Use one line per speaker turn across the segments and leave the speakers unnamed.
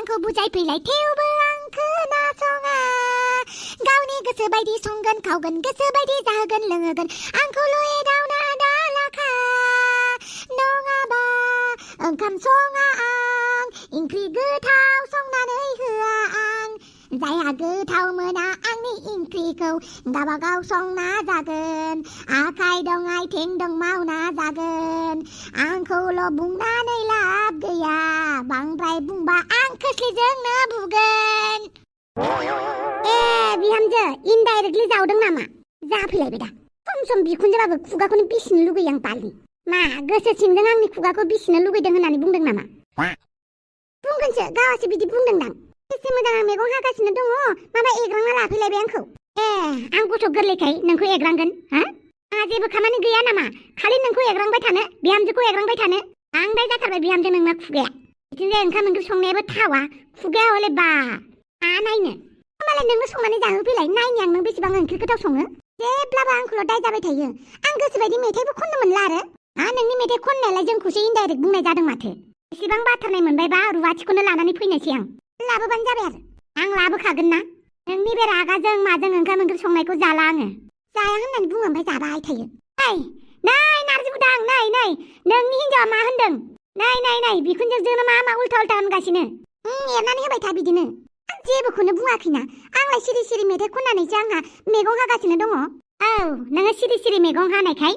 आंखौ बुजायफैलाय थेवबो आं खोनासङा गावनि गोसो बायदि संगोन खावगोन गोसो बायदि जाहोगोन लोंहोगोन आंखौल' एदावना दालाखा नङाबा ओंखाम सङा आं ओंख्रि गोथाव संनानै होआ आं जायहा गोथाव मोना आंनि ओंख्रिखौ गावबागाव संना जागोन आखाइ दं आथिं दं मावना जागोन आंखौल' बुंनानै लाब गैया बांद्राय बुंबा आं खोस्लिजोंनो बुगोन बिहामजो इनडाइरेक्टलि जावदों नामा जाफैलायबाय दा सम सम बिखुनजोबाबो खुगाखौनो बिसिनो लुगैयो आं बालनि मा गोसो सिंजों आंनि खुगाखौ बिसिनो लुगैदों होननानै बुंदों नामा बुंगोनसो गावासो बिदि बुंदोंदां एसे मोजां आं मैगं हागासिनो दङ माबा एग्रांना लाफैलायबाय आंखौ आं गथ' गोरलैखाय नोंखौ एग्रांगोन हा आंहा जेबो खामानि गैया नामा खालि नोंखौ एग्रांबाय थानो बिहामजोखौ एग्रांबाय थानो बांद्राय जाथारबाय बिहामजो नोंना खुगाया बिदिनो ओंखाम ओंख्रि संनायाबो थावा खुगाया हले बा नायनो होमबालाय नोंनो संनानै जाहोफैलाय नायनि आं नों बेसेबां ओंख्रि गोथाव सङो जेब्लाबो आंखौल' दाय जाबाय थायो आं गोसोबायदि मेथाइबो खननो मोनला आरो नोंनि मेथाइ खननायालाय जोंखौसो इनडाइरेक्ट बुंनाय जादों माथो एसेबां बाथारनाय मोनबायबा रुवाथिखौनो लानानै फैनोसै आं लाबोबानो जाबाय आरो आं लाबोखागोन ना नोंनि बे रागाजों माजों ओंखाम ओंख्रि संनायखौ जाला आङो जाया होननानै बुङो ओमफ्राय जाबाय थायो नै नारजि बुदां नै नोंनि हिन्जावा मा होनदों नै बिखुनजोजोंनो मा उल्था उल्था होनगासिनो एरनानै होबाय था बिदिनो आं जेबोखौनो बुङाखैना आंलाय सिरि सिरि मेथाइ खननानैसो आंहा मैगं हागासिनो दङ नोङो सिरि सिरि मैगं हानायखाय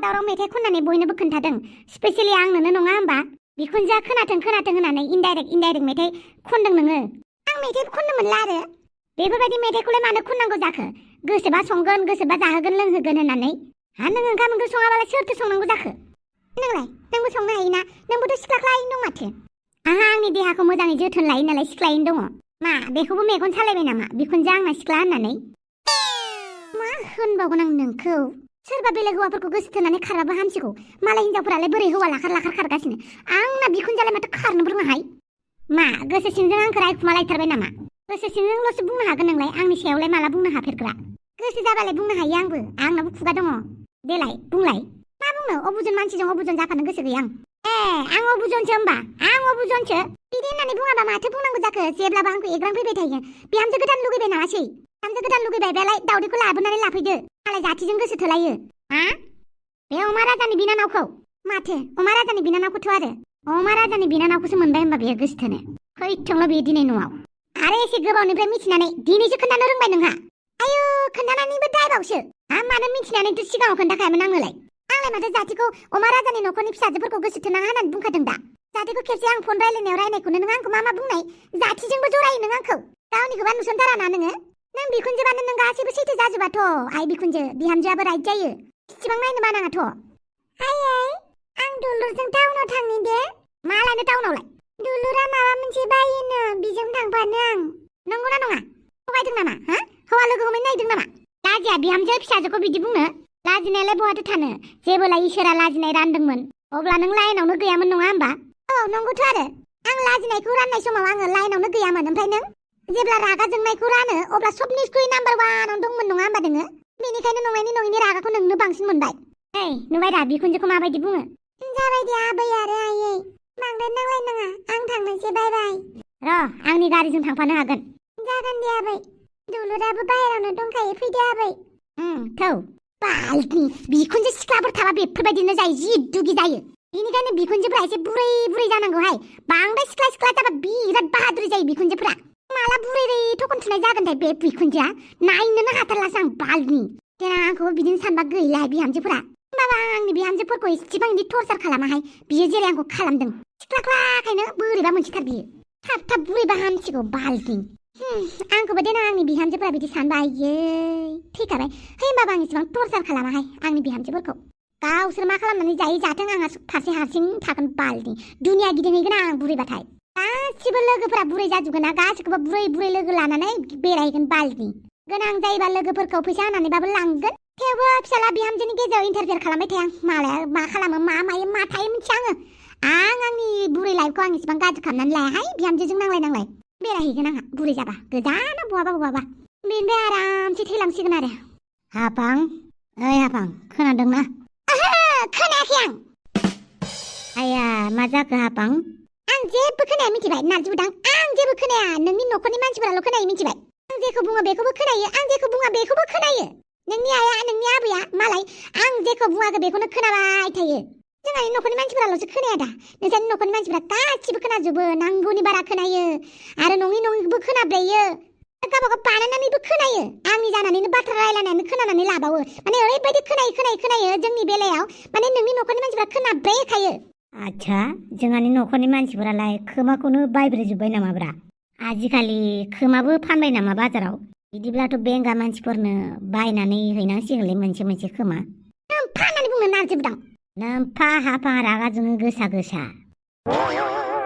दावराव मेथाइ खननानै बयनोबो खोन्थादों स्पेसियेलि आंनोनो नङा होमबा बिखुनजोआ खोनाथों होननानै इनडाइरेक्ट मेथाइ खनदों नोङो आं मेथाइबो खननो मोनला आरो बेफोरबायदि मेथाइखौलाय मानो खननांगौ जाखो गोसोबा संगोन गोसोबा जाहोगोन लोंहोगोन होननानै नों ओंखाम ओंख्रि सङाबालाय सोरथो संनांगौ जाखो नोंबो संनो हायोना नोंबोथ' सिख्लाख्लायैनो दं माथो आंहा आंनि देहाखौ मोजाङै जोथोन लायो नालाय सिख्लायैनो दङ मा बेखौबो मेगन सालायबाय नामा बिखुनजो आंना सिख्ला होननानै मा होनबावगोन आं नोंखौ सोरबा बेलेग हौवाफोरखौ गोसो थोनानै खारबाबो हामसिगौ मालाय हिनजावफोरालाय बोरै हौवा लाखार खारगासिनो आंना बिखुनजोआलाय माथो खारनोबो रोङाहाय मा गोसो सिंजों आंखौ रायखुमालायथारबाय नामा गोसो सिंजोंल'सो बुंनो हागोन नोंलाय आंनि सायावलाय माला बुंनो हाफेरग्रा गोसो जाबालाय बुंनो हायो आंबो आंनाबो खुगा दङ देलाय बुंलाय मा बुंनो अबुजन मानसिजों अबुजन जाफानो गोसो गैया आं अबुजनसो होमबा आं अबुजनसो बिदि होननानै बुङाबा माथो बुंनांगौ जाखो जेब्लाबो आंखौ एग्रां फैबाय थायो बिहामजो गोदान लुगैबाय नामासै बिहामजो गोदान लुगैबाय बेलाय दावदैखौ लाबोनानै लाफैदो मालाय जाथिजों गोसो थोलायो बे अमा राजानि बिनानावखौ माथो अमा राजानि बिनानावखौथ' आरो अमा राजानि बिनानावखौसो मोनबाय होमबा बेयो गोसोथोनो खैथोंल' बेयो दिनै न'आव आरो एसे गोबावनिफ्राय मिथिनानै दिनैसो खोन्थानो रोंबाय नोंहा आयु खोन्थानानैबो दायबावसो मानो मिथिनानैथ' सिगाङाव खोन्थाखायामोन आंनोलाय आंलाय माथो जाथिखौ अमा राजानि न'खरनि फिसाजोफोरखौ गोसो थोनाङा होननानै बुंखादों दा जाथिखौ खेबसे आं फन रायलायनायखौनो नों आंखौ मा बुंनाय जाथिजोंबो जरायो नों आंखौ गावनिखौबा नुसनथाराना नोङो नों बिखुनजोबानो नों गासैबो सैथो जाजोबाथ' आइ बिखुनजो बिहामजोआबो राइट जायो इसिबां नायनो बानाङाथ' आं दुलुरजों टाउनाव थांनि दे मालायनो टाउनावलाय दुलुरा माबा मोनसे बायोनो बिजों थांफानो आं नंगौना नङा थगायदों नामा हौवा लोगो हमैनो नायदों नामा लाजिया बिहामजो फिसाजोखौ बिदि बुंनो लाजिनायालाय बहाथो थानो जेबोला इसोरा लाजिनाय रानदोंमोन अब्ला नों लाइनावनो गैयामोन नङा होमबा नंगौथ' आरो आं लाजिनायखौ राननाय समाव आङो लाइनावनो गैयामोन ओमफ्राय नों जेब्ला रागा जोंनायखौ रानो अब्ला सबनिख्रुइ नाम्बार 1 दंमोन नङा होमबा नोङो बेनिखायनो नङैनि रागाखौ नोंनो बांसिन मोनबाय नुबाय दा बिखुनजोखौ माबायदि बुङो जाबाय दे आबै आरो आयै बांद्राय नांलायनाङा आं थांनोसै बाय बाय आंनि गारिजों थांफानो हागोन जागोन दे आबै दुलुराबो बाहेरावनो दंखायो फैदो आबै थौ बालनि बिखुनजो सिख्लाफोर थाबा बेफोरबायदिनो जायो जि दुगि जायो बेनिखायनो बिखुनजोफ्रा एसे बुरै जानांगौहाय बांद्राय सिख्ला जाबा बिराद बाहादुरि जायो बिखुनजोफ्रा माला बुरै थखन थुनाय जागोनथाय बे बिखुनजोआ नायनोनो हाथारलासो आं बालनि देनां आंखौबो बिदिनो सानबा गैला बिहामजोफोरा होमबाबो आं आंनि बिहामजोफोरखौ एसेबां बिदि टर्चार खालामाहाय बियो जेरै आंखौ खालामदों सिख्लाखायनो बोरैबा मोनसेथार बियो थाब बुरैबा हामसिगौ बालनि आंखौबो देनां आंनि बिहामजोफोरा बिदि सानबा आयै थैखाबाय होमबाबो आं एसेबां टर्चार खालामाहाय आंनि बिहामजोफोरखौ गावसोर मा खालामनानै जायो जाथों आंहा फारसे हारसिं थागोन बालनि दुनिया गिदिंहैगोन आं बुरैबाथाय गासिबो लोगोफोरा बुरै जाजोबगोन ना गासिखौबो बुरै लोगो लानानै बेरायहैगोन बालनि गोनां जायोबा लोगोफोरखौ फैसा होनानैबाबो लांगोन थेवबो फिसाला बिहामजोनि गेजेराव इन्टारफेयार खालामबाय थाया मालाया मा खालामो मा मायो मा थायो मिथिया आं आंनि बुरै लाइफखौ आं एसेबां गाज्रि खालामनानै लायाहाय बिहामजोजों नांलाय बेरायहैगोन आंहा बुरै जाबा गोजानाव बहाबा बेनिफ्राय आरामसे थैलांसिगोन आरो हाफां खोनादोंना खोनायाखै आं आया मा जाखो हाफां आं जेबो खोनाया मिथिबाय नारजि बुदां आं जेबो खोनाया नोंनि न'खरनि मानसिफोराल' खोनायो मिथिबाय आं जेखौ बुङो बेखौबो खोनायो आं जेखौ बुङा बेखौबो खोनायो नोंनि आइया नोंनि आबैया मालाय आं जेखौ बुङाखै बेखौनो खोनाबाय थायो जोंहानि न'खरनि मानसिफोराल'सो खोनाया दा नोंसानि न'खरनि मानसिफोरा गासिबो खोनाजोबो नांगौनि बारा खोनायो आरो नङिबो खोनाब्रेयो गावबागाव बानायनानैबो खोनायो आंनि जानानैनो बाथ्रा रायलायनानै खोनानानै लाबावो माने ओरैबायदि खोनायो जोंनि बेलायाव माने नोंनि न'खरनि मानसिफोरा खोनाब्रेखायो
आच्छा जोंहानि न'खरनि मानसिफोरालाय खोमाखौनो बायब्रेजोब्बाय नामाब्रा आजिखालि खोमाबो फानबाय नामा बाजाराव बिदिब्लाथ' बेंगा मानसिफोरनो बायनानै हैनांसिगोनलै मोनसे खोमा
फाननानै बुंनो नारजोबदां
नोमफा हाफा रागा जोङो गोसा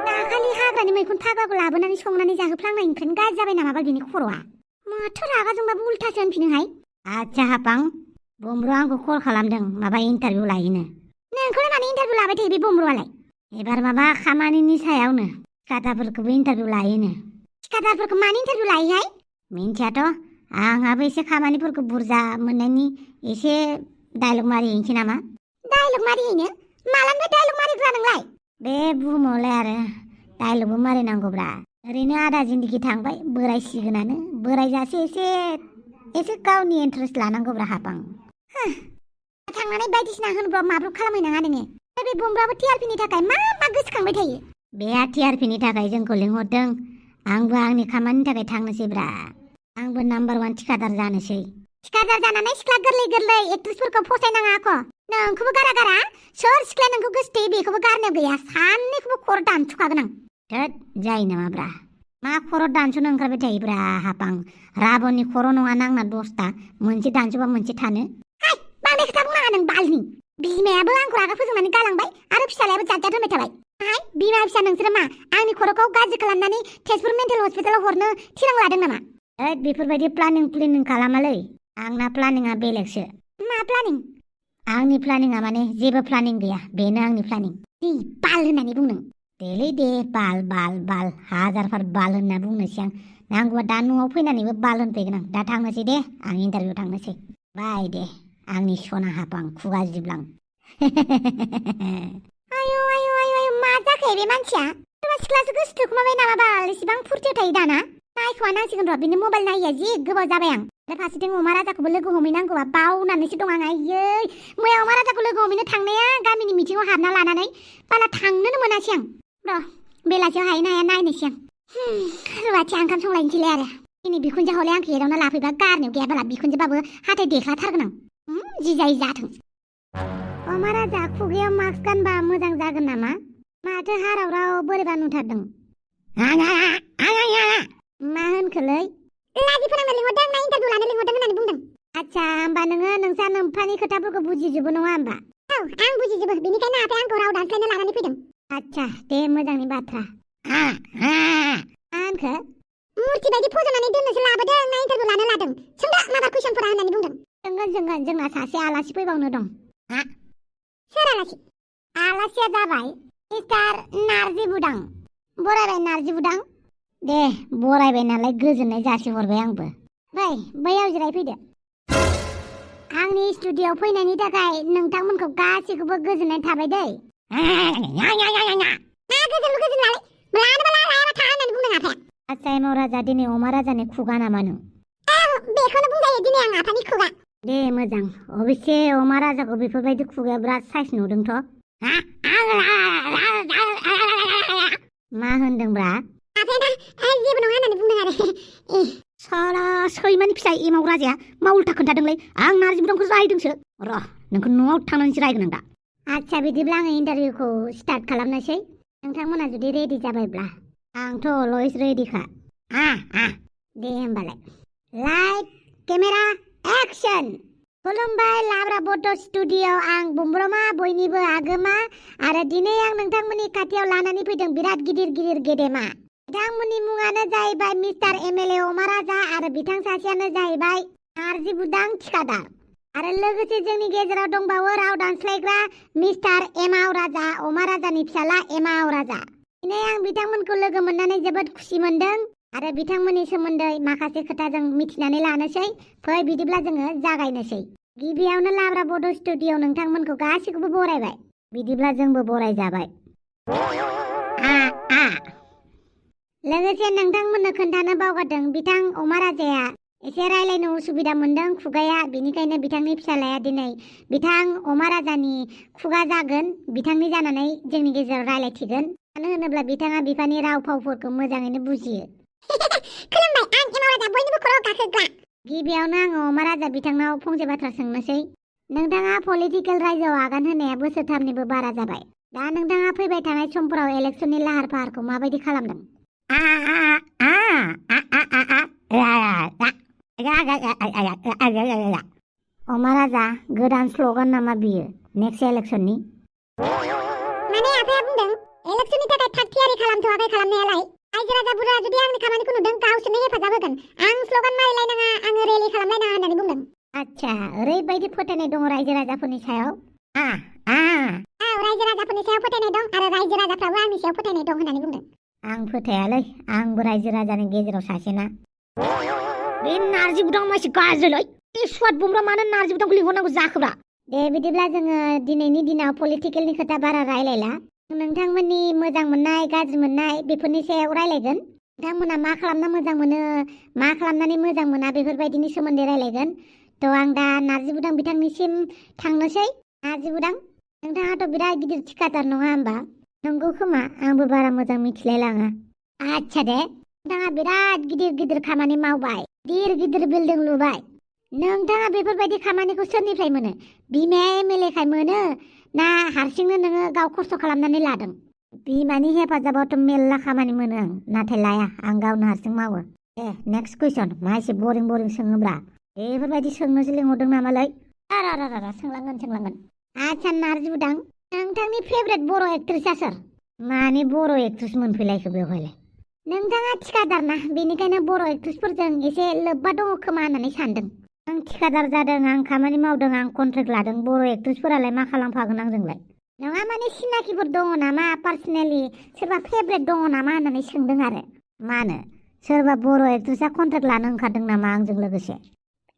दाखालि हाग्रानि मैखुन फाग्लाखौ लाबोनानै संनानै जाहोफ्लांनायनिफ्रायनो गाज्रि जाबाय नामा बिनि खर'आ माथो रागा जोंबाबो उल्थासो होनफिनोहाय
आच्छा हापां बमब्रु आंखौ कल खालामदों माबा इन्टारभिउ लायोनो
नोंखौलाय मानो इन्टारभिउ लाबाय थायो बे बमब्रुआलाय
एबार माबा खामानिनि सायावनो थिखादारफोरखौबो इन्टारभिउ लायोनो
थिखादारफोरखौ मानो इन्टारभिउ लायोहाय
मिन्थियाथ' आंहाबो एसे खामानिफोरखौ बुरजा मोननायनि एसे डायलग मारिहैनोसै नामा
डायलग मारिहैनो मालानिफ्राय डायलग मारिग्रा नोंलाय
बे बुहुमावलाय आरो डायलगबो मारिनांगौब्रा ओरैनो आधा जिन्दगि थांबाय बोरायसिगोनानो बोरायजासे एसे गावनि इन्टारेस्ट लानांगौब्रा हापां
थांनानै बायदिसिना होनब्रब माब्रब खालामहैनाङा नोङो बे बमब्रुआबो टिआरपिनि थाखाय मा गोसोखांबाय थायो
बे टिआरपिनि थाखाय जोंखौ लिंहरदों आंबो आंनि खामानिनि थाखाय थांनोसैब्रा आंबो नाम्बार 1 थिखादार जानोसै
थिखादार जानानै सिख्ला गोरलै एक्ट्रेसफोरखौ फसायनाङा आख' नोंखौबो गारा सोर सिख्लाया नोंखौ गोसोथोयो बेखौबो गारनो गैया सानैखौबो खर' दानसुखागोन आं
थोद जायो नामाब्रा मा खर' दानस'नो ओंखारबाय थायोब्रा हापां राबननि खर' नङा नांना 10ता मोनसे दानस'बा मोनसे थानो
हाय बांद्राय खोथा बुंनाङा नों बालनि बिमायाबो आंखौ रागा फोजोंनानै गालांबाय आरो फिसालायाबो जात होनबाय थाबाय हाय बिमा फिसा नोंसोरो मा आंनि खर'खौ गाज्रि खालामनानै तेजपुर मेन्टेल हस्पिटालाव हरनो थिरां लादों नामा
बेफोरबायदि प्लानिं खालामालै आंना प्लानिंआ बेलेगसो
मा प्लानिं
आंनि प्लानिंआ माने जेबो प्लानिं गैया बेनो आंनि प्लानिं
बाल होननानै बुंदों
देलै दे बाल हाजारफोर बाल होनना बुंनोसै आं नांगौबा दा न'आव फैनानैबो बाल होनफैगोन आं दा थांनोसै दे आं इन्टारभिउ थांनोसै बाय दे आंनि सना हापां खुगा जिबलां
आयु मा जाखो बे मानसिया सोरबा सिख्लासो गोसो थोखुमाबाय नामा बाल इसिबां फुरथियाव थायो दाना नायख'वा नांसिगोन र' बिनि मबाइल नायिया जि गोबाव जाबाय आं आरो फारसेथिं अमा राजाखौबो लोगो हमहैनांगौबा बावनानैसो दं आं आयै मैया अमा राजाखौ लोगो हमहैनो थांनाया गामिनि मिटिङाव हाबना लानानै बाला थांनोनो मोनासै आं र' बेलासियाव हायो ना हाया नायनोसै आं रुवाथि ओंखाम संलायनोसैलाय आरो दिनै बिखुनजो हले आंखौ एदावना लाफैबा गारनायाव गैयाबाला बिखुनजोबाबो हाथाय देख्लाथारगोन आं जि जायो जाथों अमा राजा खुगायाव मास्क गानबा मोजां जागोन नामा माथो हाराव बोरैबा नुथारदों मा होनखोलै लाजि फोनांनो लिंहरदों ना इन्टारभिउ लानो लिंहरदों होननानै बुंदों आच्छा होमबा नोङो नोंसा नोम्फानि खोथाफोरखौ बुजिजोबो नङा होमबा औ आं बुजिजोबो बेनिखायनो आफाया आंखौ राव दानस्लायनो लानानै फैदों आच्छा दे मोजांनि बाथ्रा मा होनखो मुर्ति बायदि फज'नानै दोननोसो लाबोदों ना इन्टारभिउ लानो लादों सोंदो माबा कुइसनफोरा होननानै बुंदों जोंगोन जोंना सासे आलासि फैबावनो दं सोर आलासिया जाबाय मिस्टार नार्जि बुदां बरायबाय नार्जि बुदां
दे बरायबाय नालाय गोजोननाय जासिहरबाय आंबो
बैयाव जिरायफैदो आंनि स्टुडिय'आव फैनायनि थाखाय नोंथांमोनखौ गासैखौबो गोजोननाय थाबाय दै
आच्छा एमाव राजा दिनै अमा राजानि खुगा नामा नों
बेखौनो बुंजायो दिनै आं आफानि खुगा
दे मोजां अबेसे अमा राजाखौ बेफोरबायदि खुगाया बिराद साइस नुदोंथ' मा होनदोंब्रा
आफाया जेबो नङा होननानै बुंदों आरो
साला सैमानि फिसा एमाव राजाया मा उल्था खोन्थादोंलै आं नार्जि बुदांखौ रायदोंसो र' नोंखौ न'आव थांनानैसो रायगोन आं दा
आच्छा बिदिब्ला आङो इन्टारभिउखौ स्टार्ट खालामनोसै नोंथांमोना जुदि रेडि जाबायब्ला
आंथ' अलवेज रेडिखा
दे होमबालाय लाइट केमेरा एक्सन खुलुमबाय लाब्रा बड' स्टुडिय'आव आं बुमब्रमा बयनिबो आगोमा आरो दिनै आं नोंथांमोननि खाथियाव लानानै फैदों बिराद गिदिर गेदेमा बिथांमोननि मुङानो जाहैबाय मिस्टार एमएलए अमा राजा आरो बिथां सासेयानो जाहैबाय नार्जि बुदां थिखादार आरो लोगोसे जोंनि गेजेराव दंबावो राव दानस्लायग्रा मिस्टार एमाव राजा अमा राजानि फिसाला एमाव राजा दिनै आं बिथांमोनखौ लोगो मोननानै जोबोद खुसि मोनदों आरो बिथांमोननि सोमोन्दै माखासे खोथा जों मिथिनानै लानोसै फै बिदिब्ला जोङो जागायनोसै गिबियावनो लाब्रा बड' स्टुडिय'आव नोंथांमोनखौ गासैखौबो बरायबाय बिदिब्ला जोंबो बराय जाबाय
लोगोसे नोंथांमोननो खोन्थानो बावगारदों बिथां अमा राजाया एसे रायलायनो उसुबिदा मोनदों खुगाया बेनिखायनो बिथांनि फिसालाया दिनै बिथां अमा राजानि खुगा जागोन बिथांनि जानानै जोंनि गेजेराव रायलायथिगोन मानो होनोब्ला बिथाङा बिफानि राव फावफोरखौ मोजाङैनो बुजियो
खुलुमबाय आं एमाव राजा बयनिबो खर'आव गाखोग्रा
गिबियावनो आङो अमा राजा बिथांनाव फंसे बाथ्रा सोंनोसै नोंथाङा पलिटिकेल रायजोआव आगान होनाया बोसोरथामनिबो बारा जाबाय दा नोंथाङा फैबाय थानाय समफोराव इलेक्सननि लाहार फाहारखौ माबायदि खालामदों अमा राजा गोदान स्ल'गान नामा बियो नेक्स्ट इलेक्सननि
माने आफाया बुंदों इलेक्सननि थाखाय थाग थियारि खालामथ'वाखै खालामनायालाय रायजो राजाफोरा जुदि आंनि खामानिखौ नुदों गावसोरनो हेफाजाब होगोन आं स्ल'गान मारिलायनाङा आङो रेलि खालामलायनाङा होननानै बुंदों
आच्छा ओरैबायदि फोथायनाय दङ रायजो राजाफोरनि सायाव
रायजो राजाफोरनि सायाव फोथायनाय दं आरो रायजो राजाफ्राबो आंनि सायाव फोथायनाय दं होननानै बुंदों
आं फोथायालै आंबो रायजो राजानि गेजेराव सासेना बे नारजि बुदां मानसि गाज्रिलै बे स्वाद बुमब्रा मानो नारजि बुदांखौ लिंहरनांगौ जाखोब्रा दे बिदिब्ला जोङो दिनैनि दिनाव पलिटिकेलनि खोथा बारा रायलायला नोंथांमोननि मोजां मोननाय गाज्रि मोननाय बेफोरनि सायाव रायलायगोन नोंथांमोना मा खालामना मोजां मोनो मा खालामनानै मोजां मोना बेफोरबायदिनि सोमोन्दै रायलायगोन थ' आं दा नारजि बुदां बिथांनिसिम थांनोसै नारजि बुदां नोंथाङाथ' बिराद गिदिर थिखादार नङा होमबा नंगौ खोमा आंबो बारा मोजां मिथिलायलाङा आच्छा दे नोंथाङा बिराद गिदिर गिदिर खामानि मावबाय गिदिर गिदिर बिल्डिं लुबाय नोंथाङा बेफोरबायदि खामानिखौ सोरनिफ्राय मोनो बिमाया एमएलएखाय मोनो ना हारसिंनो नोङो गाव खस्थ' खालामनानै लादों बिमानि हेफाजाबावथ' मेल्ला खामानि मोनो आं नाथाय लाया आं गावनो हारसिं मावो नेक्स्ट कुइसन मा एसे बरिं सोङोब्रा बेफोरबायदि सोंनोसो लिंहरदों नामालै सोंलांगोन आच्छा नारजि बुदां नोंथांनि फेभरेट बर' एक्ट्रेसआ सोर मानि बर' एक्ट्रेस मोनफैलायखो बेवहायलाय नोंथाङा थिखादार ना बेनिखायनो बर' एक्ट्रेसफोरजों एसे लोब्बा दङ खोमा होननानै सानदों आं थिखादार जादों आं खामानि मावदों आं कन्ट्रेक्ट लादों बर' एक्ट्रेसफोरालाय मा खालामफागोन आंजोंलाय नङा माने सिनाकिफोर दङ नामा पार्सनेलि सोरबा फेभरेट दङ नामा होननानै सोंदों आरो मानो सोरबा बर' एक्ट्रेसआ कन्ट्रेक्ट लानो ओंखारदों नामा आंजों लोगोसे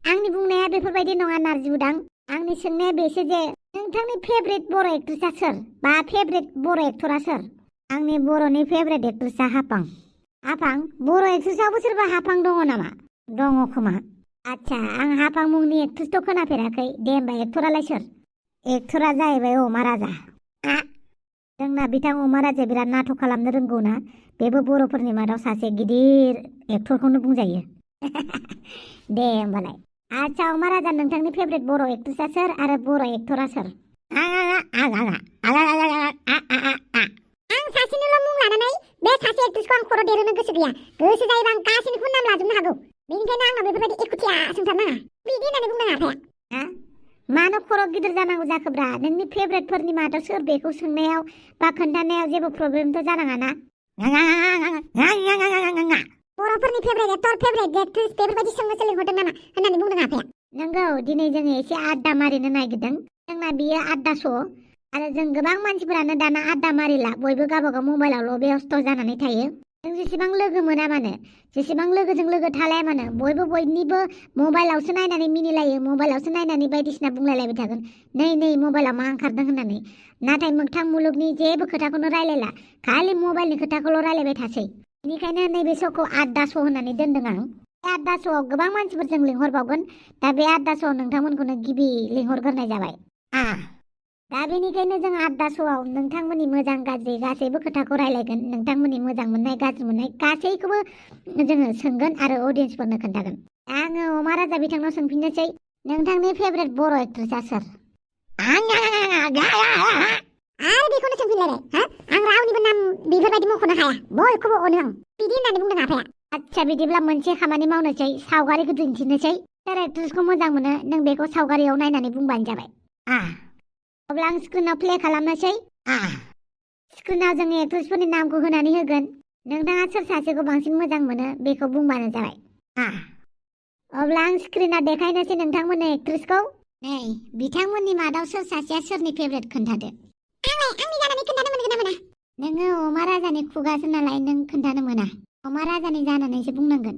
आंनि बुंनाया बेफोरबायदि नङा नारजि बुदां आंनि सोंनाया बेसो जे नोंथांनि फेभरेट बर' एक्ट्रेसआ सोर बा फेभरेट बर' एक्टरा सोर आंनि बर'नि फेभरेट एक्ट्रेसआ हाफां बर' एक्ट्रेसआवबो सोरबा हाफां दङ नामा दङ खोमा आच्छा आं हाफां मुंनि एक्ट्रेसथ' खोनाफेराखै दे होमबा एक्टरालाय सोर एक्टरा जाहैबाय अमा राजा जोंना बिथां अमा राजाया बिराद नाटक खालामनो रोंगौ ना बेबो बर'फोरनि मादाव सासे गिदिर एक्टरखौनो बुंजायो दे होमबालाय आच्छा अमा राजा नोंथांनि फेभरेट बर' एक्ट्रेसआ सोर आरो बर' एक्टरा सोर
आं सासेनिल' मुं लानानै बे सासे एक्ट्रेसखौ आं खर' देरहोनो गोसो गैया गोसो जायोबा आं गासैनिखौबो नाम लाजोबनो हागौ बेनिखायनो आंनाव बेफोरबायदि एखुथिया सोंथारनाङा बिदि होननानै बुंदों आफाया
मानो खर' गिदिर जानांगौ जाखोब्रा नोंनि फेभरेटफोरनि मादाव सोर बेखौ सोंनायाव बा खोन्थानायाव जेबो प्रब्लेमथ' जानाङा ना
बर'फोरनि फेभरेट एक्टर फेभरेट एक्ट्रेस बेफोरबायदि सोंनोसो लिंहरदों नामा होननानै बुंदों आफाया
नंगौ दिनै जोङो एसे आड्डा मारिनो नागिरदों जोंना बियो आड्डा श' आरो जों गोबां मानसिफोरानो दाना आड्डा मारिला बयबो गावबागाव मबाइलावल' बेस्थ' जानानै थायो जों जेसेबां लोगो मोना मानो जेसेबां लोगोजों लोगो थालाया मानो बयबो बयनिबो मबाइलावसो नायनानै मिनिलायो मबाइलावसो नायनानै बायदिसिना बुंलायलायबाय थागोन नै मबाइलाव मा ओंखारदों होननानै नाथाय मोगथां मुलुगनि जेबो खोथाखौनो रायलायला खालि मबाइलनि खोथाखौल' रायलायबाय थासै बेनिखायनो नैबे श'खौ आड्डा श' होननानै दोनदों आं बे आड्डा श'आव गोबां मानसिफोरजों लिंहरबावगोन दा बे आड्डा श'आव नोंथांमोनखौनो गिबि लिंहरग्रोनाय जाबाय दा बेनिखायनो जों आड्डा श'आव नोंथांमोननि मोजां गाज्रि गासैबो खोथाखौ रायलायगोन नोंथांमोननि मोजां मोननाय गाज्रि मोननाय गासैखौबो जोङो सोंगोन आरो अडियन्सफोरनो खोन्थागोन आङो अमा राजा बिथांनाव सोंफिननोसै नोंथांनि फेभरेट बर' एक्ट्रेसआ सोर
आरो बेखौनो सोंफिनलायबाय आं रावनिबो नाम बेफोरबायदि मख'नो हाया बयखौबो अनो आं बिदि होननानै बुंदों आफाया
आच्छा बिदिब्ला मोनसे खामानि मावनोसै सावगारिखौ दिन्थिनोसै सोर एक्ट्रेसखौ मोजां मोनो नों बेखौ सावगारियाव नायनानै बुंबानो जाबाय अब्ला आं स्क्रिनाव प्ले खालामनोसै स्क्रिनाव जोङो एक्ट्रेसफोरनि नामखौ होनानै होगोन नोंथाङा सोर सासेखौ बांसिन मोजां मोनो बेखौ बुंबानो जाबाय अब्ला आं स्क्रिनाव देखायनोसै नोंथांमोननो एक्ट्रेसखौ नै बिथांमोननि मादाव सोर सासेया सोरनि फेभरेट खोन्थादो
आंनि जानानै खोन्थानो मोनगोन ना मोना
नोङो अमा राजानि खुगासो नालाय नों खोन्थानो मोना अमा राजानि जानानैसो बुंनांगोन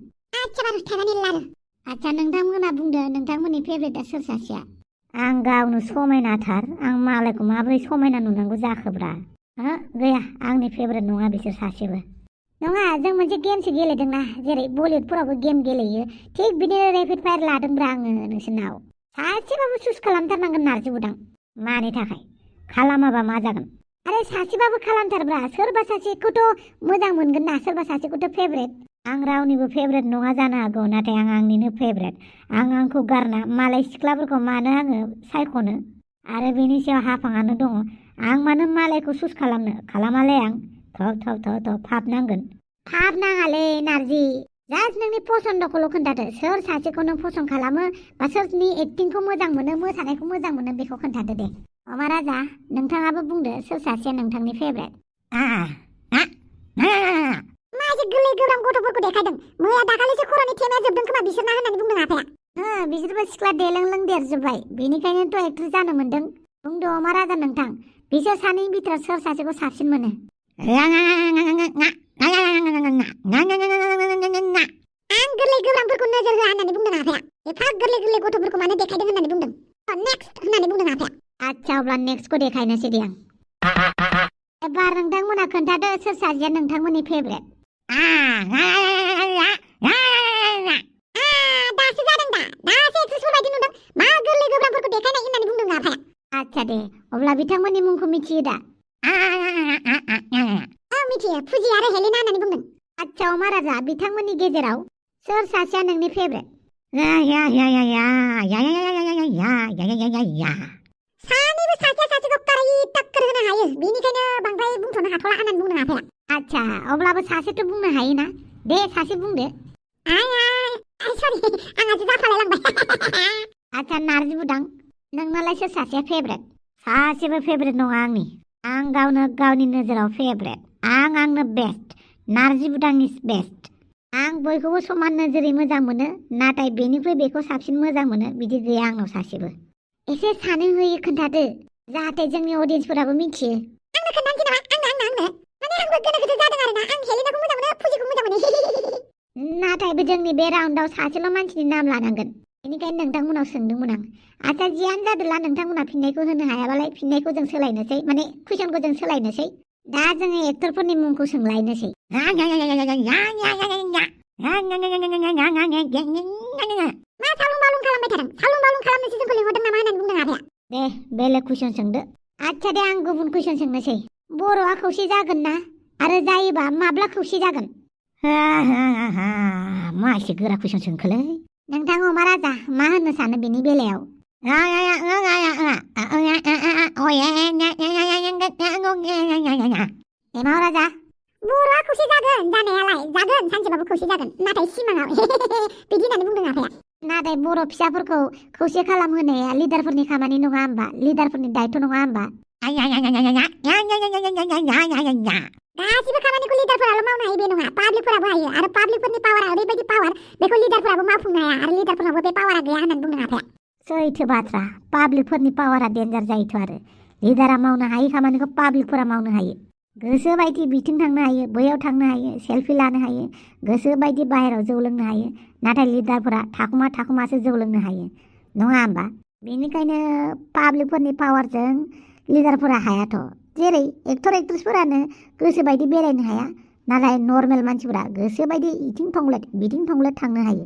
आच्छा नोंथांमोना बुंदो नोंथांमोननि फेभरेटआ सोर सासेया आं गावनो समायनाथार आं मालायखौ माबोरै समायना नुनांगौ जाखोब्रा गैया आंनि फेभरेट नङा बिसोर सासेबो नङा जों मोनसे गेमसो गेलेदोंना जेरै बलिउडफोरावबो गेम गेलेयो थिग बिदिनो रेपिड फायार लादोंब्रा आङो नोंसोरनाव सासेबाबो चुज खालामथारनांगोन नारजि बुदां मानि थाखाय खालामाबा मा जागोन आरो सासेबाबो खालामथारब्रा सोरबा सासेखौथ' मोजां मोनगोन ना सोरबा सासेखौथ' फेभरेट आं रावनिबो फेभरेट नङा जानो हागौ नाथाय आं आंनिनो फेभरेट आंखौ गारना मालाय सिख्लाफोरखौ मानो आङो सायख'नो आरो बेनि सायाव हाफाङानो दङ आं मानो मालायखौ चुज खालामनो खालामालै आं थ' फाब नांगोन फाब नाङालै नारजि जास्ट नोंनि पसन्दखौल' खोन्थादो सोर सासेखौ नों पसन्द खालामो बा सोरनि एक्टिंखौ मोजां मोनो मोसानायखौ मोजां मोनो बेखौ खोन्थादो दे अमा राजा नोंथाङाबो बुंदो सोर सासेया नोंथांनि फेभरेट
मा एसे गोरलै गोब्राम गथ'फोरखौ देखायदों मैया दाखालिसो खर'नि थेमाया जोबदों खोमा बिसोरना होननानै बुंदों आफाया
बिसोरबो सिख्ला देलोंलों देरजोब्बाय बेनिखायनोथ' एक्ट्रेस जानो मोन्दों बुंदो अमा राजा नोंथां बिसोर सानैनि बिथोराव सोर सासेखौ साबसिन मोनो
आं गोरलै गोब्रामफोरखौ नोजोर होआ होननानै बुंदों आफाया एफा गोरलै गोरलै गथ'फोरखौ मानो देखायदों होननानै बुंदों नेक्स्ट होननानै बुंदों आफाया
आच्छा अब्ला नेक्स्टखौ देखायनोसै दे आं एबार नोंथांमोना खोन्थादो सोर सासेया नोंथांमोननि फेभरेट
दासो जादों दासो एक्ट्रेसफोर बायदि नुदों मा गोरलै गोब्रामफोरखौ देखायनाय होननानै बुंदों आफाया
आच्छा दे अब्ला बिथांमोननि मुंखौ मिथियो दा
मिथियो फुजि आरो हेलेना होननानै बुंदों
आच्छा अमा राजा बिथांमोननि गेजेराव सोर सासेया नोंनि फेभरेट
सानैबो सासेया सासेखौ काराय टक्कर होनो हायो बेनिखायनो बांद्राय बुंथ'नो हाथ'ला होननानै बुंदों आफाया
आच्छा अब्लाबो सासेथ' बुंनो हायोना दे सासे बुंदो
सरि आंहासो जाफालायलांबाय
आच्छा नारजि बुदां नोंनालाय सोर सासेया फेभरेट सासेबो फेभरेट नङा आं गावनो गावनि नोजोराव फेभरेट आंनो बेस्ट नारजि बुदां इज बेस्ट आं बयखौबो समान नोजोरै मोजां मोनो नाथाय बेनिख्रुइ बेखौ साबसिन मोजां मोनो बिदि गैया आंनाव सासेबो एसे सानै होयै खोन्थादो जाहाथे जोंनि अडियन्सफोराबो मिथियो
आंनो खोन्थानोसै नामा आंनो माने आंबो गोनो गोथो जादों आरोना आं हेलेनाखौ मोजां मोनो फुजिखौ मोजां मोनो
नाथायबो जोंनि बे राउन्डआव सासेल' मानसिनि नाम लानांगोन बेनिखायनो नोंथांमोनाव सोंदोंमोन आं आच्छा जियानो जादोला नोंथांमोना फिननायखौ होनो हायाबालाय फिननायखौ जों सोलायनोसै माने कुइसनखौ जों सोलायनोसै दा जोङो एक्टरफोरनि मुंखौ सोंलायनोसै
मा सालुं बालुं खालामबाय थादों सालुं बालुं खालामनोसो जोंखौ लिंहरदों नामा होननानै बुंदों आफाया
दे बेलेग कुइसन सोंदो आच्छा दे आं गुबुन कुइसन सोंनोसै बर'आ खौसे जागोन ना आरो जायोबा माब्ला खौसे जागोन मा एसे गोरा कुइसन सोंखोलै नोंथां अमा राजा मा होननो सानो बेनि बेलायाव एमाव राजा
बर'आ खौसे जागोन जानायालाय जागोन सानसेबाबो खौसे जागोन नाथाय सिमाङाव बिदि होननानै बुंदों आफाया
नाथाय बर' फिसाफोरखौ खौसे खालामहोनाया लिडारफोरनि खामानि नङा होमबा लिडारफोरनि दायथ' नङा होमबा
गासिबो खामानिखौ लिडारफोराल' मावनो हायो बे नङा पाब्लिकफोराबो हायो आरो पाब्लिकफोरनि पावारा ओरैबायदि पावार बेखौ लिडारफोराबो मावफुंनो हाया आरो लिडारफोरनावबो बे पावारा गैया होननानै बुंदों आफाया
सैथो बाथ्रा पाब्लिकफोरनि पावारा डेन्जार जायोथ' आरो लिडारा मावनो हायि खामानिखौ पाब्लिकफोरा मावनो हायो गोसो बायदि बिथिं थांनो हायो बैयाव थांनो हायो सेल्फि लानो हायो गोसो बायदि बाहेराव जौ लोंनो हायो नाथाय लिडारफोरा थाखुमासो जौ लोंनो हायो नङा होमबा बेनिखायनो पाब्लिकफोरनि पावारजों लिडारफोरा हायाथ' जेरै एक्टर एक्ट्रेसफोरानो गोसो बायदि बेरायनो हाया नाथाय नर्मेल मानसिफोरा गोसो बायदि इथिं थंलेट बिथिं थंलेट थांनो हायो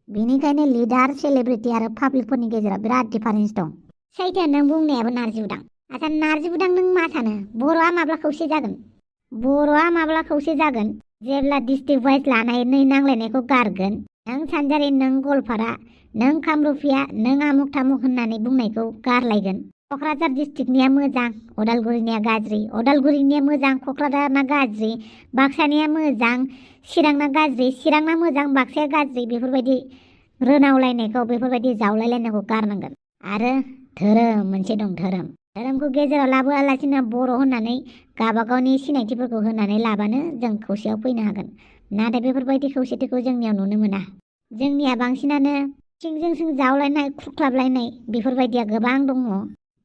बेनिखायनो लिडार सेलिब्रिटि आरो पाब्लिकफोरनि गेजेराव बिराद डिफारेन्स दं सैथो नों बुंनायाबो नारजि बुदां आच्छा नारजि बुदां नों मा सानो बर'आ माब्ला खौसे जागोन जेब्ला डिस्ट्रिक्ट वाइज लानानै नांलायनायखौ गारगोन नों सानजारि नों गवालपारा नों कामरुपिया नों आमुक थामुक होननानै बुंनायखौ गारलायगोन क'क्राझार डिस्ट्रिक्टनिया मोजां अदालगुरिनिया गाज्रि अदालगुरिनिया मोजां क'क्राझारना गाज्रि बाक्सानिया मोजां चिरांना गाज्रि चिरांना मोजां बाक्साया गाज्रि बेफोरबायदि रोनावलायनायखौ बेफोरबायदि जावलायलायनायखौ गारनांगोन आरो धोरोम मोनसे दं धोरोमखौ गेजेराव लाबोआलासिनो बर' होननानै गावबागावनि सिनायथिफोरखौ होनानै लाबानो जों खौसेयाव फैनो हागोन नाथाय बेफोरबायदि खौसेथिखौ जोंनियाव नुनो मोना जोंनिया बांसिनानो सिंजों सिं जावलायनाय खुख्लाबलायनाय बेफोरबायदिया गोबां दङ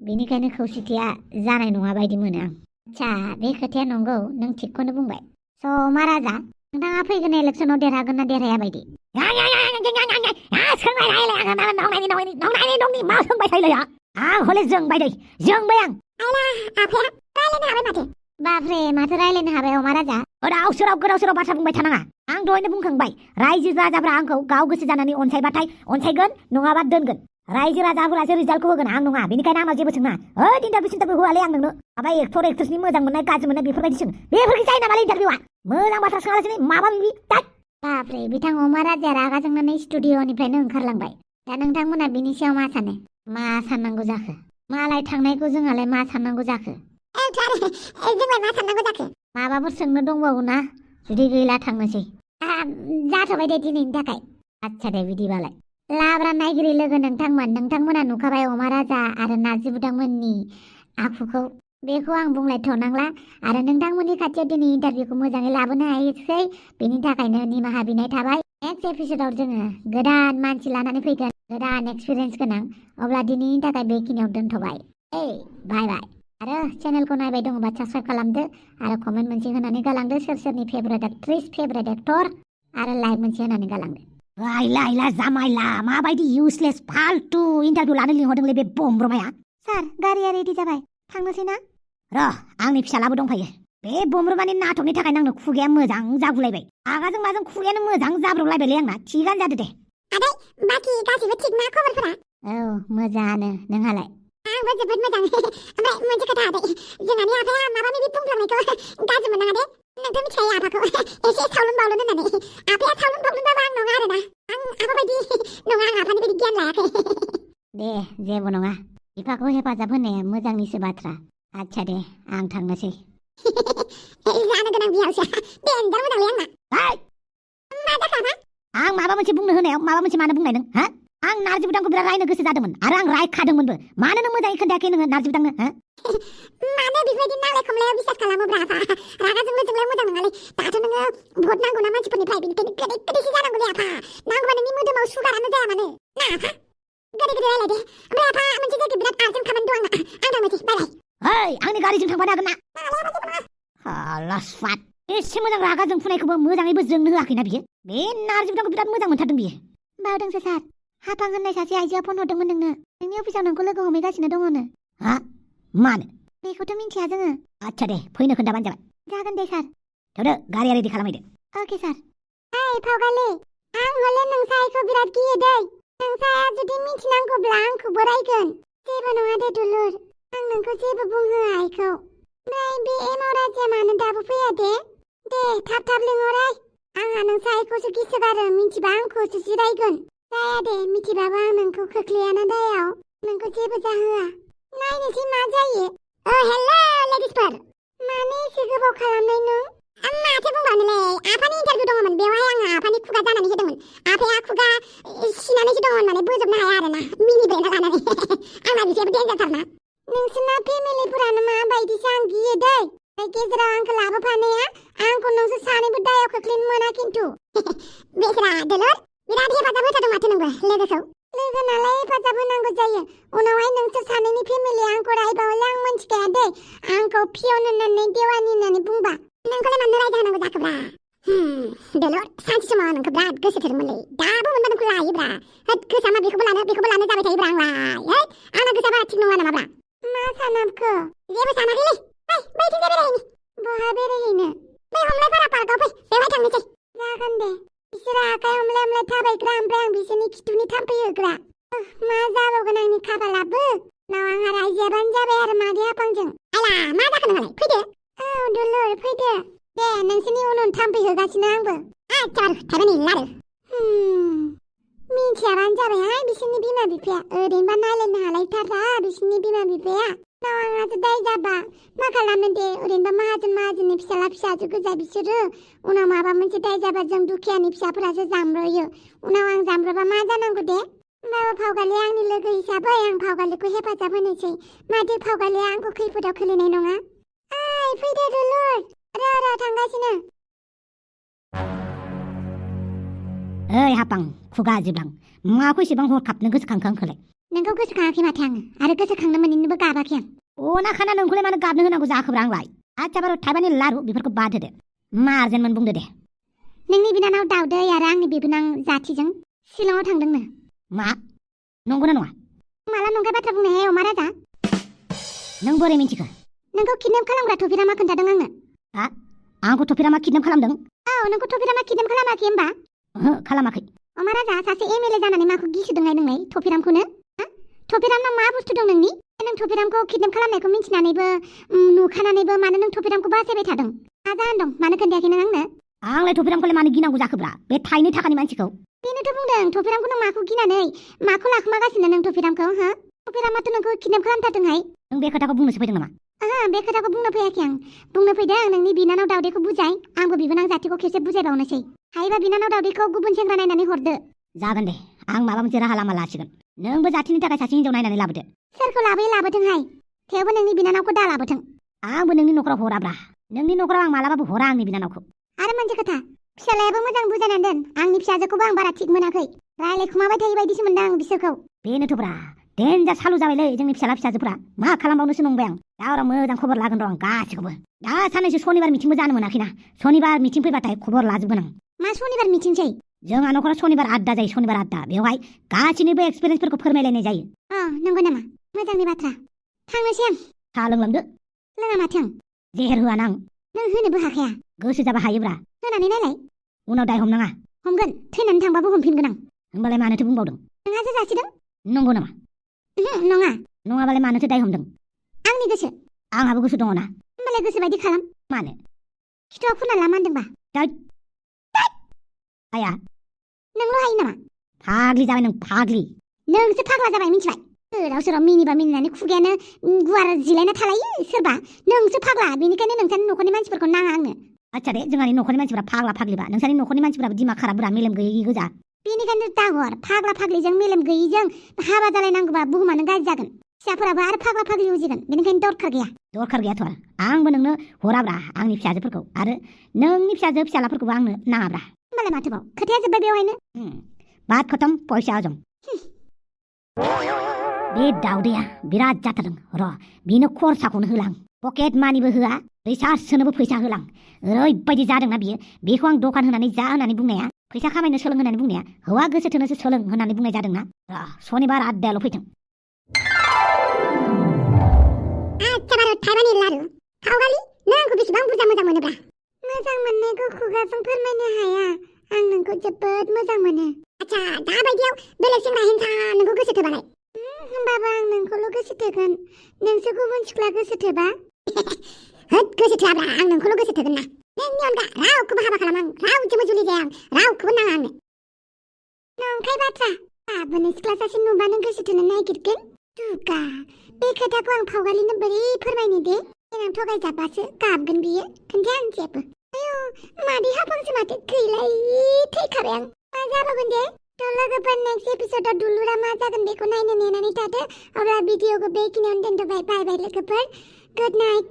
बेनिखायनो खौसेथिया जानाय नङा बायदि मोनो आं आच्छा बे खोथाया नंगौ नों थिगखौनो बुंबाय स' मा राजा नोंथाङा फैगोन इलेक्सनाव देरहागोन ना देरहाया बायदि
आफाया रायलायनो हाबाय माथो
बाब्रे माथो रायलायनो हाबाय अमा राजा गोदाव सोराव बाथ्रा बुंबाय थानाङा आं दहायनो बुंखांबाय रायजो राजाफ्रा आंखौ गाव गोसो जानानै अनसायबाथाय अनसायगोन नङाबा दोनगोन रायजो राजाफोरासो रिजाल्टखौ होगोन आं नङा बेनिखायनो आंनाव जेबो सोङा ओइ इन्टारभिउ होआलै आं नोंनो माबा एक्टर एक्ट्रेसनि मोजां मोननाय गाज्रि मोननाय बेफोरबायदि सों बेफोरखि जायो नामालै इन्टारभिउआ मोजां बाथ्रा सोङालासिनो माबा माबि तात बाब्रे बिथां अमा राजाया रागा जोंनानै स्टुडिअनिफ्रायनो ओंखारलांबाय दा नोंथांमोना बिनि सायाव मा सानो मा साननांगौ जाखो मालाय थांनायखौ जोंहालाय मा साननांगौ जाखो
जोंलाय मा साननांगौ जाखो
माबाफोर सोंनो दंबावो ना जुदि गैला थांनोसै
जाथ'बाय दे दिनैनि थाखाय
आच्छा दे बिदिबालाय लाब्रा नायगिरि लोगो नोंथांमोना नुखाबाय अमा राजा आरो नार्जि बुदांमोननि आखुखौ बेखौ आं बुंलायथ'नांला आरो नोंथांमोननि खाथियाव दिनै इन्टारभिउखौ मोजाङै लाबोनो हायासै बेनि थाखायनो निमाहा बिनाय थाबाय नेक्स्ट एपिसोडआव जोङो गोदान मानसि लानानै फैगोन गोदान एक्सपिरियेन्स गोनां अब्ला दिनैनि थाखाय बेखिनियाव दोनथ'बाय बाय बाय आरो चेनेलखौ नायबाय दङबा साबस्क्राइब खालामदो आरो कमेन्ट मोनसे होनानै गालांदो सोरनि फेभरेट एक्ट्रेस फेभरेट एक्टर आरो लाइक मोनसे होनानै गालांदो आइला जामाइला माबायदि इउसलेस फाल्तु इन्टारभिउ लानो लिंहरदोंलै बे बमब्रमाया सार गारिया रेडि जाबाय थांनोसै ना र' आंनि फिसालाबो दंफायो बे बमब्रमानि नाटकनि थाखाय आंनो खुगाया मोजां जागुलायबाय आगाजों माजों खुगायानो मोजां जाब्रबलायबायलै आंना थिगानो जादो दे
आदै बाखि गासिबो थिग ना खबरफोरा
औ मोजाङानो नोंहालाय
आंबो जोबोद मोजां ओमफ्राय मोनसे खोथा आदै जोंहानि आफाया माबा माबि बुंफ्लांनायखौ गाज्रि मोननाङा दे नोंथ' मिथिखायो आफाखौ एसे सावलुन बावलुन होननानै आफाया सावलुन बावलुनबाबो आं नङा आरोना आं आफा बायदि नङा आं आफानि बायदि गियान लायाखै
दे जेबो नङा बिफाखौ हेफाजाब होनाया मोजांनिसो बाथ्रा आच्छा दे आं थांनोसै
जानो गोनां बिहावसो देन्जार मोजांलै आंना मा जाखो आफा
आं माबा मोनसे बुंनो होनायाव माबा मोनसे मानो बुंनाय नों हा आं नार्जि बुदांखौ बिराद रायनो गोसो जादोंमोन आरो आं रायखादोंमोनबो मानो नों मोजाङै खोन्थायाखै नोङो नार्जि बुदांनो हा
मानो बेफोरबायदि नांलाय खमलायाव बिसास खालामोब्रा आफा रागा जोंलाय मोजां नङालै दाथ' नोङो भट नांगौना मानसिफोरनिफ्राय बेनिखायनो गोदै गोदैसो जानांगौलै आफा नांगौबा नोंनि मोदोमाव सुगारानो जाया मानो ना आफा गोदै गोदै रायलाय दे ओमफ्राय आफा मोनसे जायगायाव बिराद आर्जेन्ट खामानि दं आंना आं थांनोसै बाय
ओइ आंनि गारिजों थांफानो हागोन ना लासफात एसे मोजां रागा जोंफुनायखौबो मोजाङैबो जोंनो होआखैना बियो बे नार्जि बुदांखौ बिराद मोजां मोनथारदों बियो बावदोंसो सार हाफां होननाय सासे आइजोआ फन हरदोंमोन नोंनि अफिसाव नोंखौ लोगो हमहैगासिनो दङनो हा मानो बेखौथ' मिन्थिया जोङो आच्छा दे फैनो खोन्थाबानो जाबाय जागोन दे सार थौदो गारिया रेडि खालामहैदो अके सार
ओइ फावगालि आं हले नोंसाइखौ बिराद गियो दै नोंसाया जुदि मिथिनांगौब्ला आंखौबो रायगोन जेबो नङा दे दुलुर आं नोंखौ जेबो बुंहोआ आइखौ ओमफ्राय बे एमाव राजाया मानो दाबो फैया दे थाब लिंहराय आंहा नोंसाइखौसो गिसोगारो मिथिबा आंखौसो जिरायगोन जाया दे मिथिबाबो आं नोंखौ खोख्लैयाना दायाव नोंखौ जेबो जाहोआ नायनोसै मा जायो हेलौ लेडिसफोर मानो एसे गोबाव खालामनाय नों माथो बुंबावनोलै आफानि इन्टारभिउ दङमोन बेवहाय आङो आफानि खुगा जानानै होदोंमोन आफाया खुगा सिनानैसो दङमोन माने बोजबनो हाया आरोना मिनिबायना लानानै आंना बिदियाबो देन्जारथारना नोंसोरना फेमिलिफोरानो माबायदिसो आं गियो दै गेजेराव आंखौ लाबोफानाया आंखौ नोंसोर सानैबो दायाव खोख्लैनो मोना खिन्थु बेसरा दोलर बिराद हेफाजाब होथारदों माथो नोंबो लोगोखौ लोगो नालाय हेफाजाब होनांगौ जायो उनावहाय नोंसोर सानैनि फेमिलिया आंखौ रायबावले आं मिन्थिखाया दै आंखौ पियन होननानै देवानि होननानै बुंबा नोंखौलाय मानो रायजा होनांगौ जाखोब्रा दोलर सानसे समाव नोंखौ बिराद गोसोथोरमोनलै दाबो मोनबा नोंखौ लायोब्रा होद गोसा मा बेखौबो लानो जाबाय थायोब्रा आंलाय होद आंना गोसा बारा थिग नङा नामाब्रा मा सानाबखो जेबो सानाखैलै बैथिं बेरायहैनि बहा बेरायहैनो बै हमलायपारा पार्कआव फै बेवहाय थांनोसै जागोन दे बिसोरो आखाइ हमलाय थाबायग्रा ओमफ्राय आं बिसोरनि खिथुनि थाम्फै होग्रा मा जाबावगोन आंनि खाफालाबो नाव आंहा रायजायाबानो जाबाय आरो मादै आफांजों आला मा जाखो नोंहालाय फैदो औ दुलुर फैदो दे नोंसोरनि उन थाम्फै होगासिनो आंबो आच्छा थाइबानि लादो मिथियाबानो जाबायहाय बिसोरनि बिमा बिफाया ओरैनोबा नायलायनो हालायथारा बिसोरनि बिमा बिफाया नाव आंहासो दाय जाबा मा खालामनो दे ओरैनोबा माहाजोननि फिसाला फिसाजो गोजा बिसोरो उनाव माबा मोनसे दाय जाबा जों दुखियानि फिसाफोरासो जामब्रयो उनाव आं जामब्रबा मा जानांगौ दे होमबाबो फावगालिया आंनि लोगो हिसाबै आं फावगालिखौ हेफाजाब होनोसै माथो फावगालिया आंखौ खैफोदाव खोलैनाय नङा ओइ फैदो दुलुर र' थांगासिनो
ओइ हापां खुगा जिबलां माखौ एसेबां हरखाबनो गोसोखांखो आंखौलाय
नोंखौ गोसोखाङाखै माथो आङो आरो गोसोखांनो मोनैनोबो गाबाखै आं
अना खाना नोंखौलाय मानो गाबनो होनांगौ जाखोब्रा आंलाय आच्छा बार' थाइबानि लारु बेफोरखौ बाद होदो मा आर्जेन्टमोन बुंदो दे
नोंनि बिनानाव दाउदै आरो आंनि बिबोनां जाथिजों शिलंआव थांदोंनो
मा नंगौना नङा
माला नंखाय बाथ्रा बुंनाय अमा राजा
नों बोरै मिन्थिखो
नोंखौ किडनेप खालामग्रा थफिरामा खोन्थादों आंनो।
हा आंखौ थफिरामा किडनेप खालामदों?
औ नोंखौ थफिरामा किडनेप खालामाखै होमबा?
ओहो खालामाखै।
महाराजा सासे एमएलए जानानै माखौ गिसोदोंहाय नोंलाय थफिरामखौनो? थफिरामनाव मा बुस्थु दं नोंनि? नों थफिरामखौ किडनेप खालामनायखौ मिन्थिनानैबो नुखानानैबो मानो नों थफिरामखौ बासायबाय थादों? मा जाहोन दं? मानो खोन्थायाखै नों आंनो?
आंलाय थफिरामखौलाय मानो गिनांगौ जाखोब्रा? बे थाइनै थाखानि मानसिखौ।
बेनोथ' बुंदों थफिरामखौ नों माखौ गिनानै माखौ लाखुमागासिनो नों थफिरामखौ हो? थफिरामाथ' नोंखौ किडनेप खालामथारदोंहाय।
नों बे खोथाखौ बुंनोसो फैदों नामा?
ओहो बे खोथाखौ बुंनो फैयाखै आं। बुंनो फैदों नोंनि बिनानाव दावदैखौ बुजाय। आंबो बिबोनां जाथिखौ खेबसे बुजायबावनोसै। हायोबा बिनानाव दावदैखौ गुबुन सेंग्रा नायनानै हरदो।
जागोन दे आं माबा मोनसे राहा लामा लासिगोन। नोंबो जाथिनि थाखाय सासे हिनजाव नायनानै लाबोदो।
सोरखौ लाबोयो लाबोथोंहाय। थेवबो नोंनि बिनानावखौ दा लाबोथों।
आंबो नोंनि न'खराव हराब्रा। नोंनि न'खराव आं मालाबाबो हरा आंनि बिनानावखौ।
आरो मोनसे खोथा फिसालायाबो मोजां बुजायनानै दोन। आंनि फिसाजोखौबो आं बारा थिग मोनाखै। रायलायखुमाबाय थायो बायदिसो मोनदों आं बिसोरखौ।
बेनोथ'ब्रा देन्जार सालु जाबायलै जोंनि फिसाला फिसाजोफ्रा। मा खालामबावनोसो नंबाय आं। दा र' मोजां खबर लागोन र' आं गासिखौबो। दा साननैसो सनिबार मिटिंबो जानो मोनाखैना। सनिबार मिटिं फैबाथाय खबर लाजोबगोन आं।
मा सनिबार मिटिंसै?
जोंहा न'खराव सनिबार आड्डा जायो सनिबार आड्डा। बेवहाय गासिनिबो एक्सपिरियेन्सफोरखौ फोरमायलायनाय जायो।
नंगौ नामा? मोजांनि बाथ्रा। थांनोसै आं।
साहा लोंलांदो।
लोङा माथों।
जेहेर होआ आं।
नों होनोबो हाखाया।
गोसो जाबा हायोब्रा।
होनानै नायलाय।
उनाव दाय हमनाङा।
हमगोन। थैनानै थांबाबो हमफिनगोन आं।
होमबालाय मानोथो बुंबावदों?
नोंहासो जासिदों।
नंगौ नामा?
नङा।
नङाबालाय मानोथो दाय हमदों?
आंनि गोसो।
आंहाबो गोसो दङ ना।
होमबालाय गोसो बायदि खालाम।
मानो?
खिथुआव फुनना ला मानदोंबा।
आया
नोंल' हायो नामा?
फाग्लि जाबाय नों फाग्लि।
नोंसो फाग्ला जाबाय मिथिबाय? सोराव सोराव मिनिबा मिनिनानै खुगायानो गुवार जिलायना थालायो सोरबा। नोंसो फाग्ला बेनिखायनो नोंसानि न'खरनि मानसिफोरखौ नाङा आंनो।
आच्छा दे जोंहानि न'खरनि मानसिफ्रा फाग्ला फाग्लिबा नोंसानि न'खरनि मानसिफ्राबो दिमाग खाराबब्रा मेलेम गैयि गोजा।
बेनिखायनो दाहर फाग्ला फाग्लिजों मेलेम गैयिजों हाबा जालायनांगौबा बुहुमानो गाज्रि जागोन। फिसाफोराबो आरो फाग्ला फाग्लि उजिगोन। बेनिखायनो दरखार गैया।
दरखार गैयाथ' आरो आंबो नोंनो हराब्रा आंनि फिसाजोफोरखौ आरो नोंनि फिसाजो फिसालाफोरखौबो आंनो नाङाब्रा।
होमबालाय माथोबाव खोथाया जोब्बाय बेवहायनो।
बात खतम फैसा हजम। बे दावदैया बिराद जाथारदों र' बिनो खरसाखौनो होलां। पकेट मानिबो होआ रिसार्ज सोनोबो फैसा होलां। ओरैबायदि जादोंना बियो। बेखौ आं दखान होनानै जा होननानै बुंनाया फैसा खामायनो सोलों होननानै बुंनाया हौवा गोसो थोनोसो सोलों होननानै बुंनाय जादोंना। सनिबार आड्डायाल' फैथों।
आच्छा भारत थाइबानि लारु खावगालि नों आंखौ बेसेबां बुरजा मोजां मोनोब्रा? मोजां मोननायखौ खुगाजों फोरमायनो हाया। आं नोंखौ जोबोद मोजां मोनो। आच्छा दाबायदियाव बेलेग सेंग्रा हिंसा नोंखौ गोसो थोबालाय? होमबाबो आं नोंखौल' गोसो थोगोन। नोंसो गुबुन सिख्ला गोसो थोबा? होद गोसो थोआब्रा आं नोंखौल' गोसो थोगोन ना। नोंनि अनगा रावखौबो हाबा खालामा आं। रावजोंबो जुलि जाया आं। रावखौबो नाङा आंनो। नंखाय बाथ्रा। गाबोन सिख्ला सासे नुबानो गोसो थोनो नागिरगोन। दुगा बे खोथाखौ आं फावगालिनो बोरै फोरमायनो दे? देनां थगायजाबासो गाबगोन बियो। खोन्थाया आं जेबो। आयौ मादै हाफांसो माथो गैलाय थैखाबाय आं। मा जाबावगोन दे? थ' लोगोफोर नेक्स्ट एपिसोडआव दुलुरा मा जागोन बेखौ नायनो नेनानै थादो। अब्ला भिडिअखौ बेखिनियावनो दोनथ'बाय। बाय बाय लोगोफोर। Good night.